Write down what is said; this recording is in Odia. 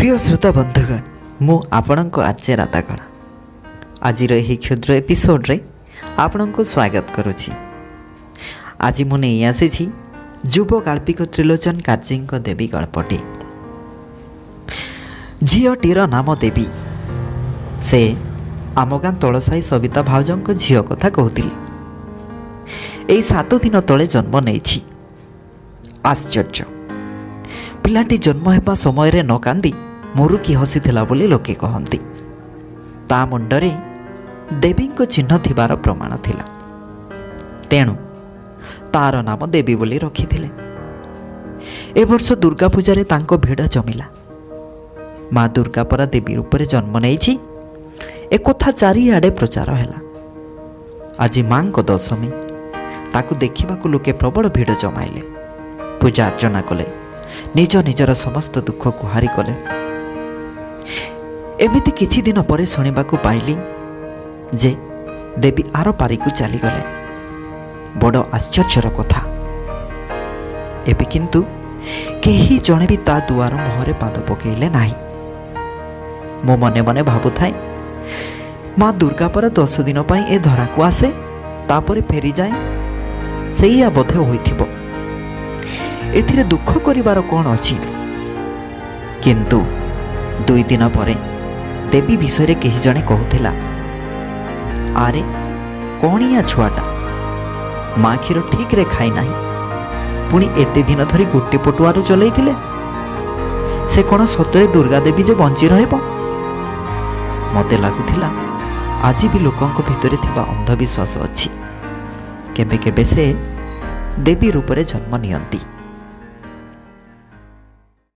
ପ୍ରିୟ ଶ୍ରୋତା ବନ୍ଧୁଗଣ, ମୁଁ ଆପଣଙ୍କ ଆର୍ଯ୍ୟ ରାଧାଗଣ ଆଜିର ଏହି କ୍ଷୁଦ୍ର ଏପିସୋଡ଼ରେ ଆପଣଙ୍କୁ ସ୍ୱାଗତ କରୁଛି। ଆଜି ମୁଁ ନେଇ ଆସିଛି ଯୁବ ଗାଳ୍ପିକ ତ୍ରିଲୋଚନ କାର୍ଜୀଙ୍କ ଦେବୀ ଗଳ୍ପଟି। ଝିଅଟିର ନାମ ଦେବୀ। ସେ ଆମ ଗାଁ ତଳସାହି ସବିତା ଭାଉଜଙ୍କ ଝିଅ କଥା କହୁଥିଲି। ଏଇ 7 ଦିନ ତଳେ ଜନ୍ମ ନେଇଛି। ଆଶ୍ଚର୍ଯ୍ୟ, ପିଲାଟି ଜନ୍ମ ହେବା ସମୟରେ ନ କାନ୍ଦି ମୁରୁକି ହସିଥିଲା ବୋଲି ଲୋକେ କହନ୍ତି। ତା ମୁଣ୍ଡରେ ଦେବୀଙ୍କ ଚିହ୍ନ ଥିବାର ପ୍ରମାଣ ଥିଲା, ତେଣୁ ତାର ନାମ ଦେବୀ ବୋଲି ରଖିଥିଲେ। ଏ ବର୍ଷ ଦୁର୍ଗା ପୂଜାରେ ତାଙ୍କ ଭିଡ଼ ଜମିଲା। ମା ଦୁର୍ଗା ପରା ଦେବୀ ରୂପରେ ଜନ୍ମ ନେଇଛି, ଏକଥା ଚାରିଆଡ଼େ ପ୍ରଚାର ହେଲା। ଆଜି ମାଙ୍କ ଦଶମୀ। ତାକୁ ଦେଖିବାକୁ ଲୋକେ ପ୍ରବଳ ଭିଡ଼ ଜମାଇଲେ, ପୂଜା ଅର୍ଚ୍ଚନା କଲେ, ନିଜ ନିଜର ସମସ୍ତ ଦୁଃଖ ଗୁହାରି କଲେ। ଏମିତି କିଛି ଦିନ ପରେ ଶୁଣିବାକୁ ପାଇଲି ଯେ ଦେବୀ ଆର ପାରିକୁ ଚାଲିଗଲେ। ବଡ଼ ଆଶ୍ଚର୍ଯ୍ୟର କଥା, ଏବେ କିନ୍ତୁ କେହି ଜଣେ ବି ତା ଦୁଆର ମୁହଁରେ ପାଦ ପକାଇଲେ ନାହିଁ। ମୁଁ ମନେ ମନେ ଭାବୁଥାଏ, ମା ଦୁର୍ଗା ପରା 10 ଦିନ ପାଇଁ ଏ ଧରାକୁ ଆସେ, ତାପରେ ଫେରିଯାଏ, ସେଇଆ ବୋଧେ ହୋଇଥିବ। ଏଥିରେ ଦୁଃଖ କରିବାର କ'ଣ ଅଛି? କିନ୍ତୁ 2 ଦିନ ପରେ ଦେବୀ ବିଷୟରେ କେହି ଜଣେ କହୁଥିଲା, "ଆରେ, କଣିଆ ଛୁଆଟା, ମା କ୍ଷୀର ଠିକରେ ଖାଇ ନାହିଁ, ପୁଣି ଏତେ ଦିନ ଧରି ଗୋଟେ ପଟୁଆରେ ଚଲେଇଥିଲେ। ସେ କ'ଣ ସତରେ ଦୁର୍ଗା ଦେବୀ ଯେ ବଞ୍ଚି ରହିବ?" ମୋତେ ଲାଗୁଥିଲା, ଆଜି ବି ଲୋକଙ୍କ ଭିତରେ ଥିବା ଅନ୍ଧବିଶ୍ୱାସ ଅଛି। କେବେ କେବେ ସେ ଦେବୀ ରୂପରେ ଜନ୍ମ ନିଅନ୍ତି।